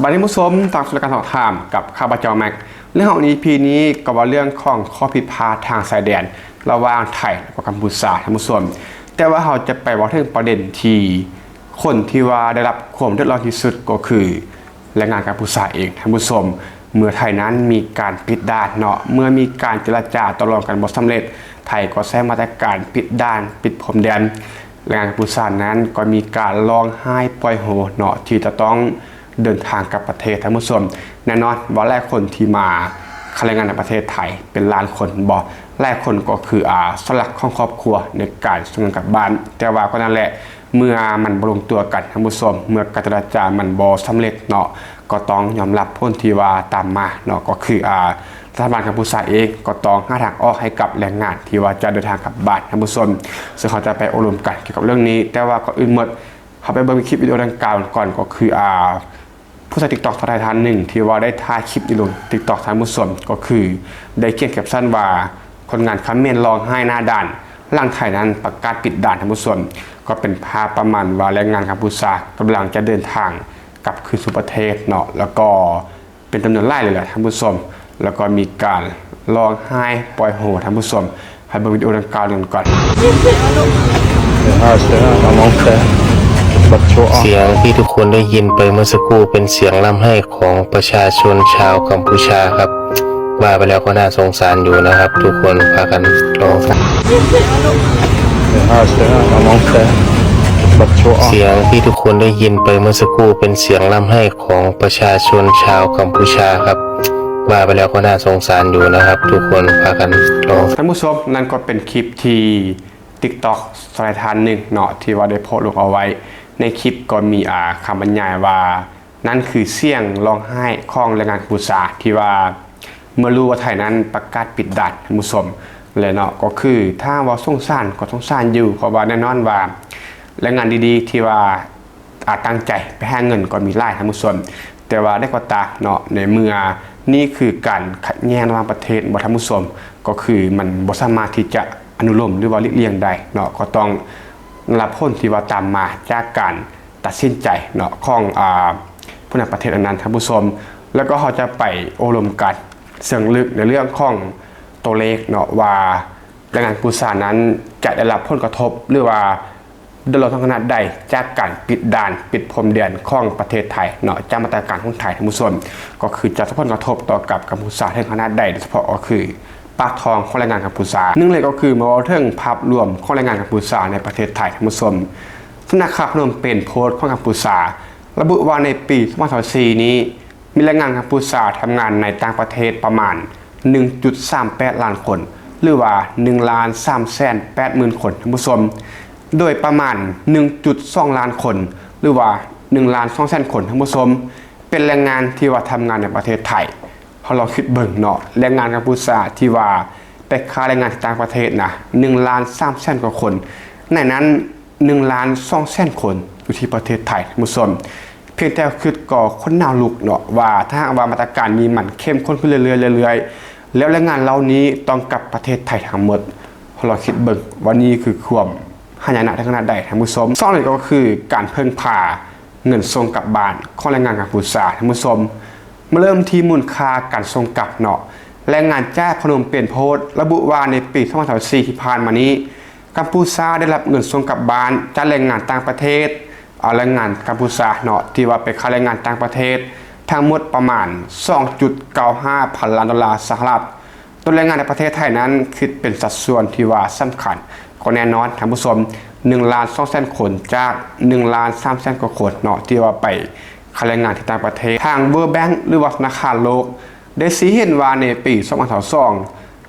ບັດນີ້ທ່ານຜູ້ຊົມ ຕາມສູ່ລາຍການສອບຖາມກັບຂ້າພະເຈົ້າແມັກ ແລະ ໃນອີພີນີ້ກໍເວົ້າເລື່ອງຂອງຂໍ້ຜິດພາດທາງຊາຍແດນລະຫວ່າງໄທ ແລະ ກໍກຳພູຊາ ທ່ານຜູ້ຊົມ. ແຕ່ວ່າເຮົາຈະໄປເວົ້າເຖິງປະເດັນທີ່ຄົນທີ່ວ່າໄດ້ຮັບຄວາມເດືອດຮ້ອນທີ່ສຸດກໍຄື ແລງງານກຳພູຊາເອງ ທ່ານຜູ້ຊົມ. ເມື່ອໄທນັ້ນມີການປິດດ່ານເນາະ ເມື່ອມີການເຈລະຈາຕໍ່ລອງກັນບໍ່ສຳເລັດ ໄທກໍໃຊ້ມາດຕະການປິດດ່ານ ປິດພົມແດນ. ແລງງານກຳພູຊານັ້ນກໍມີການຮ້ອງໄຫ້ປ່ອຍໂຮເນາະ ທີ່ຈະຕ້ອງເດີນທາງກັບປະເທດ ທ່ານຜູ້ຊົມ. ແນ່ນອນວ່າຫຼາຍຄົນທີ່ມາຂາຍແລງງານໃນປະເທດໄທເປັນລ້ານຄົນບໍ່ ຫຼາຍຄົນກໍຄື ອາ ເສົາຫຼັກຂອງຄອບຄົວໃນການສົ່ງເງິນກັບບ້ານ. ແຕ່ວ່າກໍນັ້ນແຫຼະ ເມື່ອມັນບໍ່ລົງຕົວກັນ ທ່ານຜູ້ຊົມ ເມື່ອການເຈລະຈາມັນບໍ່ສຳເລັດເນາະ ກໍຕ້ອງຍອມຮັບຜົນທີ່ວ່າຕາມມາເນາະ ກໍຄື ອາ ລັດຖະບານກຳພູຊາເອງກໍຕ້ອງຫາທາງອອກໃຫ້ກັບແລງງານທີ່ວ່າຈະເດີນທາງກັບບ້ານ ທ່ານຜູ້ຊົມ. ເຊິ່ງເຮົາຈະໄປໂອ້ລົມກັນກ່ຽວກັບເລື່ອງນີ້ ແຕ່ວ່າກ່ອນອື່ນໝົດ ເຮົາໄປເບິ່ງຄລິບວິດີໂອດັ່ງກ່າວກັນກ່ອນ ກໍຄື ອາ ຜູ້ໃຊ້ TikTok ຊາວໄທທ່ານໜຶ່ງທີ່ວ່າໄດ້ຖ່າຍຄລິບຢູ່ລົງ TikTok ທ່ານຜູ້ຊົມ ກໍຄືໄດ້ຂຽນແຄປຊັນວ່າ ຄົນງານຂະເໝນຮ້ອງໄຫ້ໜ້າດ່ານ ຫຼັງໄທນັ້ນປະກາດປິດດ່ານ ທ່ານຜູ້ຊົມ. ກໍເປັນພາບປະມານວ່າແລງງານກຳພູຊາກຳລັງຈະເດີນທາງກັບຄືນສູ່ປະເທດເນາະ ແລ້ວກໍເປັນຈຳນວນຫຼາຍເລີຍແຫຼະ ທ່ານຜູ້ຊົມ. ແລ້ວກໍມີການຮ້ອງໄຫ້ປ່ອຍໂຮ ທ່ານຜູ້ຊົມ. ໃຫ້ເບິ່ງວິດີໂອດັ່ງກ່າວນັ້ນກ່ອນ. ສຽງທີ່ທຸກຄົນໄດ້ຍິນໄປເມື່ອສັກຄູ່ເປັນສຽງຮ່ຳໄຫ້ຂອງປະຊາຊົນຊາວກຳພູຊາຄັບ. ວ່າໄປແລ້ວກໍໜ້າສົງສານຢູ່ນະຄັບ ທຸກຄົນພາກັນຮ້ອງ. ສຽງທີ່ທຸກຄົນໄດ້ຍິນໄປເມື່ອສັກຄູ່ເປັນສຽງຮ່ຳໄຫ້ຂອງປະຊາຊົນຊາວກຳພູຊາຄັບ. ວ່າໄປແລ້ວກໍໜ້າສົງສານຢູ່ນະຄັບ ທຸກຄົນພາກັນຮ້ອງ. ທ່ານຜູ້ຊົມ ນັ້ນກໍເປັນຄລິບທີ່ TikTok ຊາວໄທທ່ານໜຶ່ງເນາະ ທີ່ວ່າໄດ້ໂພສລົງເອົາໄວ້. ໃນຄລິບກໍມີ ອາ ຄຳບັນຍາຍວ່າ ນັ້ນຄືສຽງຮ້ອງໄຫ້ຂອງແລງງານກຳພູຊາ ທີ່ວ່າເມື່ອຮູ້ວ່າໄທນັ້ນປະກາດປິດດ່ານ ທ່ານຜູ້ຊົມ ແລະເນາະ ກໍຄືຖ້າວ່າສົງສານກໍສົງສານຢູ່ ເພາະວ່າແນ່ນອນວ່າແລງງານດີໆ ທີ່ວ່າ ອາ ຕັ້ງໃຈໄປຫາເງິນກໍມີຫຼາຍ ທ່ານຜູ້ຊົມ. ແຕ່ວ່າໃດກໍຕາມເນາະ ໃນເມື່ອນີ້ຄືການຂັດແຍ່ງລະຫວ່າງປະເທດບໍ່ ທ່ານຜູ້ຊົມ ກໍຄືມັນບໍ່ສາມາດທີ່ຈະອະນຸໂລມ ຫຼືວ່າຫຼີກລ່ຽງໄດ້ເນາະ ກໍຕ້ອງໄດ້ຮັບຜົນທີ່ວ່າຕາມມາຈາກການ ຕັດສິນໃຈເນາະ ຂອງ ອາ ຜູ້ນຳປະເທດອັນນັ້ນ ທ່ານຜູ້ຊົມ. ແລ້ວກໍເຮົາຈະໄປໂອ້ລົມກັນເຊີງເລິກໃນເລື່ອງຂອງຕົວເລກເນາະ ວ່າແລງງານກຳພູຊານັ້ນຈະໄດ້ຮັບຜົນກະທົບ ຫຼືວ່າເດືອດຮ້ອນເຖິງຂະໜາດໃດ ຈາກການປິດດ່ານ ປິດພົມແດນຂອງປະເທດໄທເນາະ ຈາກມາດຕະການຂອງໄທ ທ່ານຜູ້ຊົມ. ກໍຄືຈະສົ່ງຜົນກະທົບຕໍ່ກັບກຳພູຊາເຖິງຂະໜາດໃດ ໂດຍສະເພາະກໍຄືປາກທ້ອງຂອງແລງງານກຳພູຊາ. ໜຶ່ງເລີຍກໍຄືມາເວົ້າເຖິງພາບລວມຂອງແລງງານກຳພູຊາໃນປະເທດໄທ ທ່ານຜູ້ຊົມ. ສຳນັກຂ່າວພະນົມເປນໂພສ ຂອງກຳພູຊາ ລະບຸວ່າໃນປີສອງພັນຊາວສີ່ນີ້ ມີແລງງານກຳພູຊາທຳງານໃນຕ່າງປະເທດປະມານໜຶ່ງຈຸດສາມແປດລ້ານຄົນ ຫຼືວ່າໜຶ່ງລ້ານສາມແສນແປດໝື່ນຄົນ ທ່ານຜູ້ຊົມ. ໂດຍປະມານໜຶ່ງຈຸດສອງລ້ານຄົນ ຫຼືວ່າໜຶ່ງລ້ານສອງແສນຄົນ ທ່ານຜູ້ຊົມ ເປັນແລງງານທີ່ວ່າທຳງານໃນປະເທດໄທ. ເຮົາລອງຄິດເບິ່ງເນາະ ແລງງານກຳພູຊາທີ່ວ່າໄປຄ້າແລງງານທີ່ຕ່າງປະເທດນະ ໜຶ່ງລ້ານສາມແສນກວ່າຄົນ ໃນນັ້ນ ໜຶ່ງລ້ານສອງແສນຄົນຢູ່ທີ່ປະເທດໄທ ທ່ານຜູ້ຊົມ. ພຽງແຕ່ຄິດກໍຂົນໜາວລຸກເນາະ ວ່າຖ້າຫາກວ່າມາດຕະການນີ້ມັນເຂັ້ມຂຸ້ນຂຶ້ນເລື້ອຍໆ ເລື້ອຍໆ ແລ້ວແລງງານເຫຼົ່ານີ້ຕ້ອງກັບປະເທດໄທທັງໝົດ. ເຮົາລອງຄິດເບິ່ງວ່ານີ້ຄືຄວາມຫາຍະນະເຖິງຂະໜາດໃດ ທ່ານຜູ້ຊົມ. ສອງເລີຍກໍຄືການເພິ່ງພາເງິນສົ່ງກັບບ້ານຂອງແລງງານກຳພູຊາ ທ່ານຜູ້ຊົມ. ມາເລີ່ມທີ່ມູນຄ່າການສົ່ງກັບເນາະ. ລາຍງານຈາກພະນົມເປນໂພສລະບຸວ່າໃນປີສອງພັນຊາວສີ່ທີ່ຜ່ານມານີ້ ກຳພູຊາໄດ້ຮັບເງິນສົ່ງກັບບ້ານຈາກແລງງານຕ່າງປະເທດ ເອົາແລງງານກຳພູຊາເນາະ ທີ່ວ່າໄປຄ້າແລງງານຕ່າງປະເທດ ທັງໝົດປະມານສອງຈຸດເກົ້າຫ້າພັນລ້ານໂດລາສະຫະລັດ. ໂຕແລງງານໃນປະເທດໄທນັ້ນຄິດເປັນສັດສ່ວນທີ່ວ່າສຳຄັນ ກໍແນ່ນອນທ່ານຜູ້ຊົມ ໜຶ່ງລ້ານສອງແສນຄົນ ຈາກໜຶ່ງລ້ານສາມແສນກວ່າຄົນເນາະ ທີ່ວ່າໄປຄ້າແລງງານທີ່ຕ່າງປະເທດ. ທາງ World Bank ຫຼືວ່າທະນາຄານໂລກ ໄດ້ຊີ້ເຫັນວ່າໃນປີສອງພັນຊາວສອງ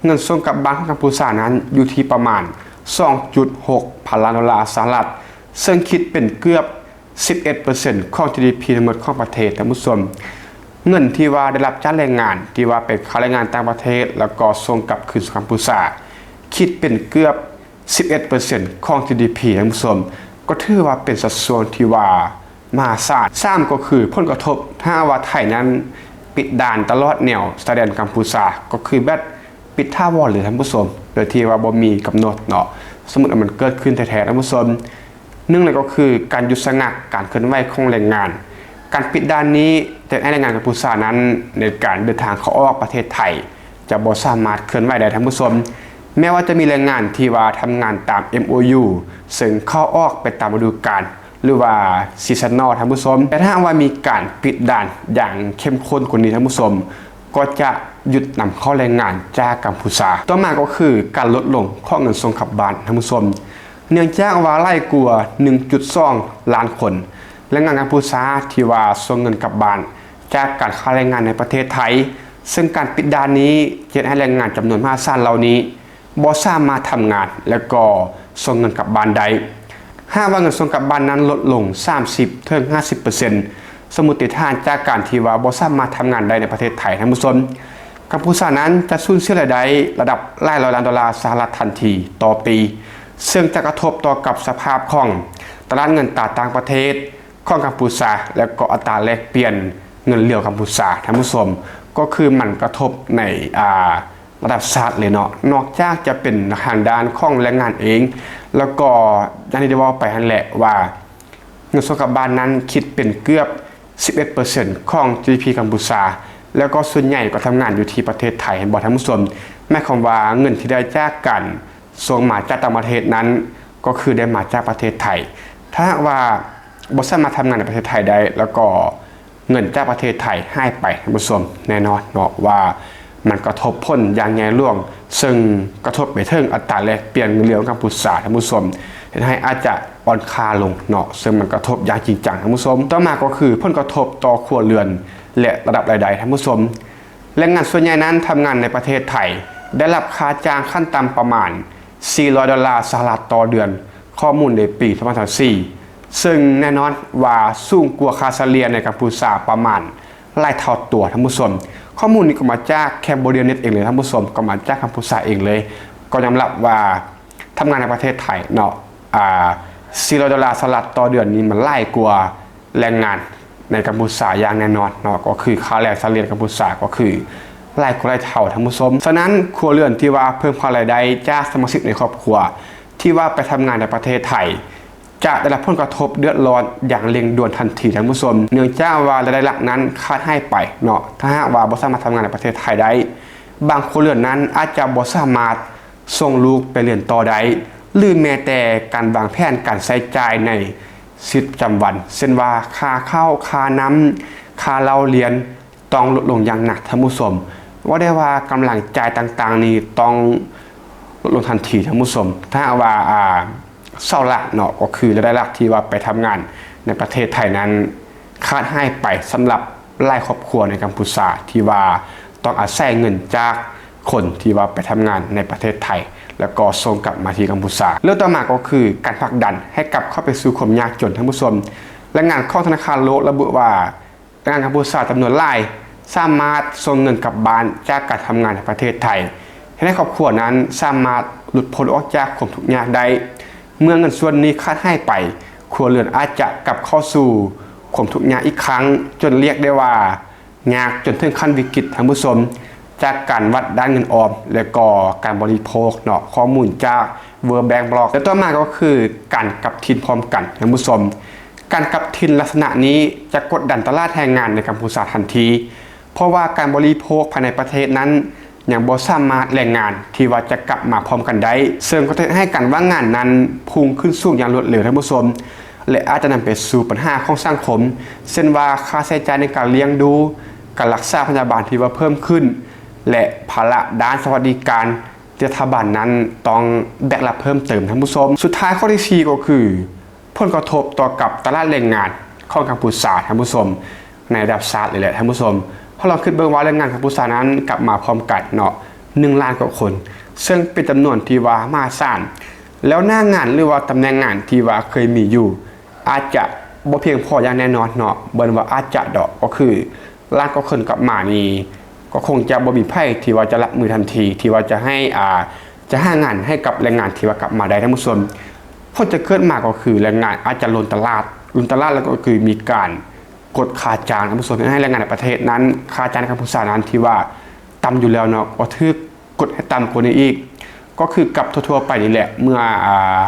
ເງິນສົ່ງກັບບ້ານຂອງກຳພູຊານັ້ນຢູ່ທີ່ປະມານສອງຈຸດຫົກພັນລ້ານໂດລາສະຫະລັດ ເຊິ່ງຄິດເປັນເກືອບສິບເອັດເປີເຊັນຂອງ ຈີດີພີ ທັງໝົດຂອງປະເທດ ທ່ານຜູ້ຊົມ. ເງິນທີ່ວ່າໄດ້ຮັບຈາກແລງງານທີ່ວ່າໄປຄ້າແລງງານຕ່າງປະເທດ ແລ້ວກໍສົ່ງກັບຄືນສູ່ກຳພູຊາ ຄິດເປັນເກືອບສິບເອັດເປີເຊັນຂອງ ຈີດີພີ ທ່ານຜູ້ຊົມ ກໍຖືວ່າເປັນສັດສ່ວນທີ່ວ່າ ມະຫາສານ. ສາມ ກໍຄືຜົນກະທົບ ຖ້າຫາກວ່າໄທນັ້ນປິດດ່ານຕະຫຼອດແນວຊາຍແດນກຳພູຊາ ກໍຄືແບບປິດຖາວອນເລີຍທ່ານຜູ້ຊົມ ໂດຍທີ່ວ່າບໍ່ມີກຳນົດເນາະ. ສົມມຸດວ່າມັນເກີດຂຶ້ນແທ້ໆ ທ່ານຜູ້ຊົມ ໜຶ່ງເລີຍກໍຄືການຢຸດຊະງັກການເຄື່ອນໄຫວຂອງແລງງານ ການປິດດ່ານນີ້ຈະເຮັດໃຫ້ແຮງງານກຳພູຊານັ້ນ ໃນການເດີນທາງເຂົ້າອອກປະເທດໄທ ຈະບໍ່ສາມາດເຄື່ອນໄຫວໄດ້ ທ່ານຜູ້ຊົມ. ແມ້ວ່າຈະມີແຮງງານທີ່ວ່າທຳງານຕາມ ເອັມໂອຢູ ເຊິ່ງເຂົ້າອອກໄປຕາມລະດູການ ຫຼືວ່າ seasonal ທ່ານຜູ້ຊົມ, ແຕ່ຖ້າຫາກວ່າມີການປິດດ່ານຢ່າງເຂັ້ມຂຸ້ນກວ່ານີ້ ທ່ານຜູ້ຊົມ, ກໍຈະຢຸດນຳເຂົ້າແຮງງານຈາກກຳພູຊາ. ຕໍ່ມາກໍຄືການຫຼຸດລົງຂອງເງິນສົ່ງກັບບ້ານ ທ່ານຜູ້ຊົມ, ເນື່ອງຈາກວ່າຫຼາຍກວ່າ ໜຶ່ງຈຸດສອງລ້ານຄົນ ແຮງງານກຳພູຊາທີ່ວ່າສົ່ງເງິນກັບບ້ານຈາກການຂາຍແຮງງານໃນປະເທດໄທ, ເຊິ່ງການປິດດ່ານນີ້ຈະເຮັດໃຫ້ແຮງງານຈຳນວນມະຫາສານເຫຼົ່ານີ້ ບໍ່ສາມາດທຳງານ ແລະກໍສົ່ງເງິນກັບບ້ານໄດ້. ຫາກວ່າເງິນສົ່ງກັບບ້ານນັ້ນລົດລົງ ສາມສິບເຖິງຫ້າສິບເປີເຊັນ ສົມມຸດຖານຈາກການທີ່ວ່າບໍ່ສາມາດທຳງານໄດ້ໃນປະເທດໄທ ທ່ານຜູ້ຊົມ, ກຳພູຊານັ້ນຈະສູນເສຍລາຍໄດ້ລະດັບຫຼາຍຮ້ອຍລ້ານໂດລາສະຫະລັດທັນທີຕໍ່ປີ, ເຊິ່ງຈະກະທົບຕໍ່ກັບສະພາບຂອງຕະຫຼາດເງິນຕາຕ່າງປະເທດຂອງກຳພູຊາ ແລະກໍອັດຕາແລກປ່ຽນເງິນຫຼຽວກຳພູຊາ ທ່ານຜູ້ຊົມ, ກໍຄືມັນກະທົບໃນ ອ່າ ລະດັບຊາດເລີຍເນາະ. ນອກຈາກຈະເປັນທາງດ້ານຂອງແຮງງານເອງ ແລ້ວກໍຢ່າງທີ່ໄດ້ເວົ້າໄປຫັ້ນແຫຼະວ່າ ເງິນສົ່ງກັບບ້ານນັ້ນຄິດເປັນເກືອບສິບເອັດເປີເຊັນຂອງ ຈີດີພີ ກຳພູຊາ, ແລ້ວກໍສ່ວນໃຫຍ່ກໍທຳງານຢູ່ທີ່ປະເທດໄທ ແມ່ນບໍ່ທ່ານຜູ້ຊົມ? ໝາຍຄວາມວ່າເງິນທີ່ໄດ້ຈາກການສົ່ງມາຈາກຕ່າງປະເທດນັ້ນ ກໍຄືໄດ້ມາຈາກປະເທດໄທ. ຖ້າຫາກວ່າບໍ່ສາມາດທຳງານໃນປະເທດໄທໄດ້ ແລ້ວກໍ ເງິນຈາກປະເທດໄທຫາຍໄປ ທ່ານຜູ້ຊົມ, ແນ່ນອນເນາະວ່າມັນກະທົບຜົນຢ່າງໃຫຍ່ຫຼວງ, ເຊິ່ງກະທົບໄປເຖິງອັດຕາແລກປ່ຽນເງິນຫຼຽວກຳພູຊາ ທ່ານຜູ້ຊົມ, ເຮັດໃຫ້ອາດຈະອ່ອນຄ່າລົງເນາະ, ເຊິ່ງມັນກະທົບຢ່າງຈິງຈັງ ທ່ານຜູ້ຊົມ. ຕໍ່ມາກໍຄືຜົນກະທົບຕໍ່ຄົວເຮືອນ ແລະ ລະດັບລາຍໄດ້ ທ່ານຜູ້ຊົມ. ແຮງງານສ່ວນໃຫຍ່ນັ້ນທຳງານໃນປະເທດໄທ ໄດ້ຮັບຄ່າຈ້າງຂັ້ນຕ່ຳປະມານ ສີ່ຮ້ອຍໂດລາສະຫະລັດຕໍ່ເດືອນ, ຂໍ້ມູນໃນປີສອງພັນຊາວສີ່ ເຊິ່ງແນ່ນອນວ່າສູງກວ່າຄ່າສະເລ່ຍໃນກຳພູຊາປະມານຫຼາຍເທົ່າຕົວ ທ່ານຜູ້ຊົມ. ຂໍ້ມູນນີ້ກໍມາຈາກ Cambodia Net ເອງເລີຍ ທ່ານຜູ້ຊົມ, ກໍມາຈາກກຳພູຊາເອງເລີຍ, ກໍຍອມຮັບວ່າທຳງານໃນປະເທດໄທເນາະ, ອ່າ ສີ່ຮ້ອຍໂດລາສະຫະລັດຕໍ່ເດືອນນີ້ ມັນຫຼາຍກວ່າ ແຮງງານໃນກຳພູຊາຢ່າງແນ່ນອນເນາະ, ກໍຄືຄ່າແຮງສະເລ່ຍໃນກຳພູຊາກໍຄືຫຼາຍກວ່າຫຼາຍເທົ່າ ທ່ານຜູ້ຊົມ. ສະນັ້ນ ຄົວເຮືອນທີ່ວ່າເພີ່ງພາລາຍໄດ້ຈາກສະມາຊິກໃນຄອບຄົວທີ່ວ່າໄປທຳງານໃນປະເທດໄທ ຈະໄດ້ຮັບຜົນກະທົບເດືອດຮ້ອນຢ່າງເລັ່ງດ່ວນທັນທີ ທ່ານຜູ້ຊົມ, ເນື່ອງຈາກວ່າລາຍໄດ້ຫຼັກນັ້ນຂາດຫາຍໄປເນາະ. ຖ້າຫາກວ່າບໍ່ສາມາດທຳງານໃນປະເທດໄທໄດ້, ບາງຄົວເຮືອນນັ້ນອາດຈະບໍ່ສາມາດ ສົ່ງລູກໄປຮຽນຕໍ່ໄດ້ ຫຼື ແມ້ແຕ່ການວາງແຜນການໃຊ້ຈ່າຍໃນຊີວິດປະຈຳວັນ ເຊັ່ນວ່າ ຄ່າເຂົ້າ, ຄ່ານ້ຳ, ຄ່າເລົ່າຮຽນ ຕ້ອງຫຼຸດລົງຢ່າງໜັກ ທ່ານຜູ້ຊົມ. ເວົ້າໄດ້ວ່າກຳລັງຈ່າຍຕ່າງໆນີ້ຕ້ອງຫຼຸດລົງທັນທີ ທ່ານຜູ້ຊົມ. ຖ້າຫາກວ່າ ອ່າ ເສົາຫຼັກເນາະ ກໍຄືລາຍໄດ້ຫຼັກທີ່ວ່າໄປທຳງານໃນປະເທດໄທນັ້ນ ຂາດຫາຍໄປສຳລັບຫຼາຍຄອບຄົວໃນກຳພູຊາ ທີ່ວ່າຕ້ອງອາໄສເງິນຈາກຄົນທີ່ວ່າໄປທຳງານໃນປະເທດໄທ ແລ້ວກໍສົ່ງກັບມາທີ່ກຳພູຊາ. ເລື່ອງຕໍ່ມາກໍຄືການຜັກດັນໃຫ້ກັບເຂົ້າໄປສູ່ຄວາມຍາກຈົນ ທ່ານຜູ້ຊົມ. ລາຍງານຂອງທະນາຄານໂລກລະບຸວ່າ ແຮງງານກຳພູຊາຈຳນວນຫຼາຍສາມາດສົ່ງເງິນກັບບ້ານຈາກການທຳງານໃນປະເທດໄທ ເຮັດໃຫ້ຄອບຄົວນັ້ນສາມາດຫຼຸດພົ້ນອອກຈາກຄວາມທຸກຍາກໄດ້. ເມື່ອເງິນສ່ວນນີ້ຂາດຫາຍໄປ, ຄົວເຮືອນອາດຈະກັບເຂົ້າສູ່ຄວາມທຸກຍາກອີກຄັ້ງ, ຈົນລຽກໄດ້ວ່າຍາກຈົນເຖິງຂັ້ນວິກິດ, ທ່ານຜູ້ຊົມ, ຈາກການວັດດ້ານເງິນອອມ ແລະກໍການບໍລິໂພກເນາະ. ຂໍ້ມູນຈາກ World Bank ບອກ. ແລະຕໍ່ມາກໍຄືການກັບຖິ່ນພ້ອມກັນ, ທ່ານຜູ້ຊົມ. ການກັບຖິ່ນລັກສະນະນີ້ຈະກົດດັນຕະຫຼາດແຮງງານໃນກຳພູຊາທັນທີ, ເພາະວ່າການບໍລິໂພກພາຍໃນປະເທດນັ້ນ ຍັງບໍ່ສາມາດແຮງງານທີ່ວ່າຈະກັບມາພ້ອມກັນໄດ້, ເຊິ່ງກໍຈະເຮັດໃຫ້ການວ່າງງານນັ້ນພຸ່ງຂຶ້ນສູງຢ່າງລວດເລັວ, ທ່ານຜູ້ຊົມ, ແລະ ອາດຈະນຳໄປສູ່ບັນຫາຂອງສັງຄົມ, ເຊັ່ນວ່າ ຄ່າໃຊ້ຈ່າຍໃນການລ້ຽງດູ, ການລັກສາພະຍາບານທີ່ວ່າເພີ່ມຂຶ້ນ ແລະ ພາລະດ້ານສະຫວັດດີການທີ່ລັດຖະບານນັ້ນຕ້ອງແບກຮັບເພີ່ມເຕີມ, ທ່ານຜູ້ຊົມ. ສຸດທ້າຍ ຂໍ້ທີສີ່ ກໍຄື ຜົນກະທົບຕໍ່ກັບຕະຫຼາດແຮງງານຂອງກຳພູຊາ, ທ່ານຜູ້ຊົມ, ໃນລະດັບຊາດເລີຍແຫຼະ, ທ່ານຜູ້ຊົມ. ເຮົາລອງຄິດເບິ່ງວ່າແຮງງານກຳພູຊານັ້ນກັບມາພ້ອມກັນເນາະ ໜຶ່ງລ້ານກວ່າຄົນ, ເຊິ່ງເປັນຈຳນວນທີ່ວ່າມະຫາສານ, ແລ້ວໜ້າງານ ຫຼືວ່າຕຳແໜ່ງງານທີ່ວ່າເຄີຍມີຢູ່ ອາດຈະບໍ່ພຽງພໍຢ່າງແນ່ນອນເນາະ, ເບິ່ງວ່າອາດຈະດອກ, ກໍຄື ລ້ານກວ່າຄົນກັບມານີ້ ກໍຄົງຈະບໍ່ມີໃຜທີ່ວ່າຈະຮັບມືທັນທີ ທີ່ວ່າຈະໃຫ້ ອ່າ ຈະຫາງານໃຫ້ກັບແຮງງານທີ່ວ່າກັບມາໄດ້, ທ່ານຜູ້ຊົມ. ຜົນຈະເກີດມາກໍຄືແຮງງານອາດຈະລົ້ນຕະຫຼາດ, ລົ້ນຕະຫຼາດ ແລ້ວກໍຄືມີການກົດຄ່າຈ້າງ, ທ່ານຜູ້ຊົມ, ເຮັດໃຫ້ແຮງງານໃນປະເທດນັ້ນ ຄ່າຈ້າງໃນກຳພູຊານັ້ນທີ່ວ່າຕ່ຳຢູ່ແລ້ວເນາະ ກໍຖືກກົດໃຫ້ຕ່ຳກວ່ານີ້ອີກ, ກໍຄືກັບທົ່ວໆໄປນີ້ແຫຼະ. ເມື່ອ ອ່າ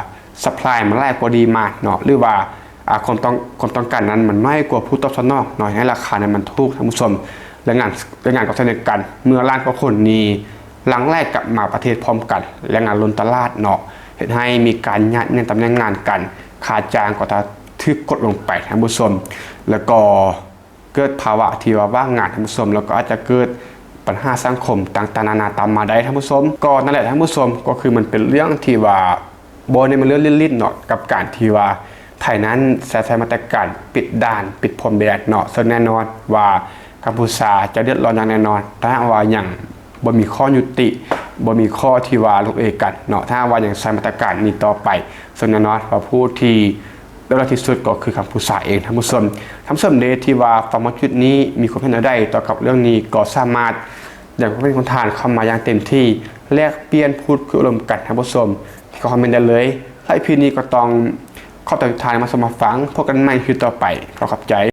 supply ມັນຫຼາຍກວ່າ demand ເນາະ ຫຼືວ່າ ອາ ຄວາມຕ້ອງ ຄວາມຕ້ອງການນັ້ນມັນນ້ອຍກວ່າຜູ້ຕອບສະໜອງເນາະ ເຮັດໃຫ້ລາຄານັ້ນມັນຖືກທ່ານຜູ້ຊົມ. ແລະງານ ແລະງານກໍເຊັ່ນດຽວກັນ ເມື່ອລ້ານກວ່າຄົນນີ້ຫຼັ່ງໄຫຼກັບມາປະເທດພ້ອມກັນ ແລະງານລົ້ນຕະຫຼາດເນາະ ເຮັດໃຫ້ມີການຍາດແຍ່ງຕຳແໜ່ງງານກັນ ຄ່າຈ້າງກໍຈະຖືກກົດລົງໄປທ່ານຜູ້ຊົມ ແລ້ວກໍເກີດພາວະທີ່ວ່າວ່າງງານທ່ານຜູ້ຊົມ ແລ້ວກໍອາດຈະເກີດ ບັນຫາສັງຄົມຕ່າງໆນານາຕາມມາໄດ້ທ່ານຜູ້ຊົມ. ກໍນັ້ນແຫຼະທ່ານຜູ້ຊົມ ກໍຄືມັນເປັນເລື່ອງທີ່ວ່າບໍ່ໄດ້ແມ່ນເລື່ອງຫຼິ້ນໆເນາະ ກັບການທີ່ວ່າໄທນັ້ນຈະໃຊ້ມາດຕະການປິດດ່ານ ປິດພົມແດນເນາະ ເຊິ່ງແນ່ນອນວ່າກັມພູຊາຈະເດືອດຮ້ອນຢ່າງແນ່ນອນ ຖ້າຫາກວ່າຍັງບໍ່ມີຂໍ້ຍຸຕິ ບໍ່ມີຂໍ້ທີ່ວ່າລົງເອຍກັນເນາະ ຖ້າຫາກວ່າຍັງໃຊ້ມາດຕະການນີ້ຕໍ່ໄປ ເຊິ່ງແນ່ນອນວ່າຜູ້ທີ່ ແລະຫຼາຍທີ່ສຸດກໍຄືກັມພູຊາເອງທ່ານຜູ້ຊົມ. ທ່ານຜູ້ຊົມເດທີ່ວ່າຟັງມາຈຸດນີ້ມີຄວາມເຫັນແນວໃດຕໍ່ກັບເລື່ອງນີ້ ກໍສາມາດຢາກໃຫ້ຄວາມເຫັນຂອງທ່ານເຂົ້າມາຢ່າງເຕັມທີ່ ແລກປ່ຽນ ພູດຄຸຍອາລົມກັນທ່ານຜູ້ຊົມ ທີ່ຄອມເມັນໄດ້ເລີຍ. ແລະອີພີນີ້ກໍຕ້ອງຂອບໃຈທຸກທ່ານມາຊົມມາຟັງ ພົບກັນໃໝ່ອີພີຕໍ່ໄປ ຂໍຂອບໃຈ.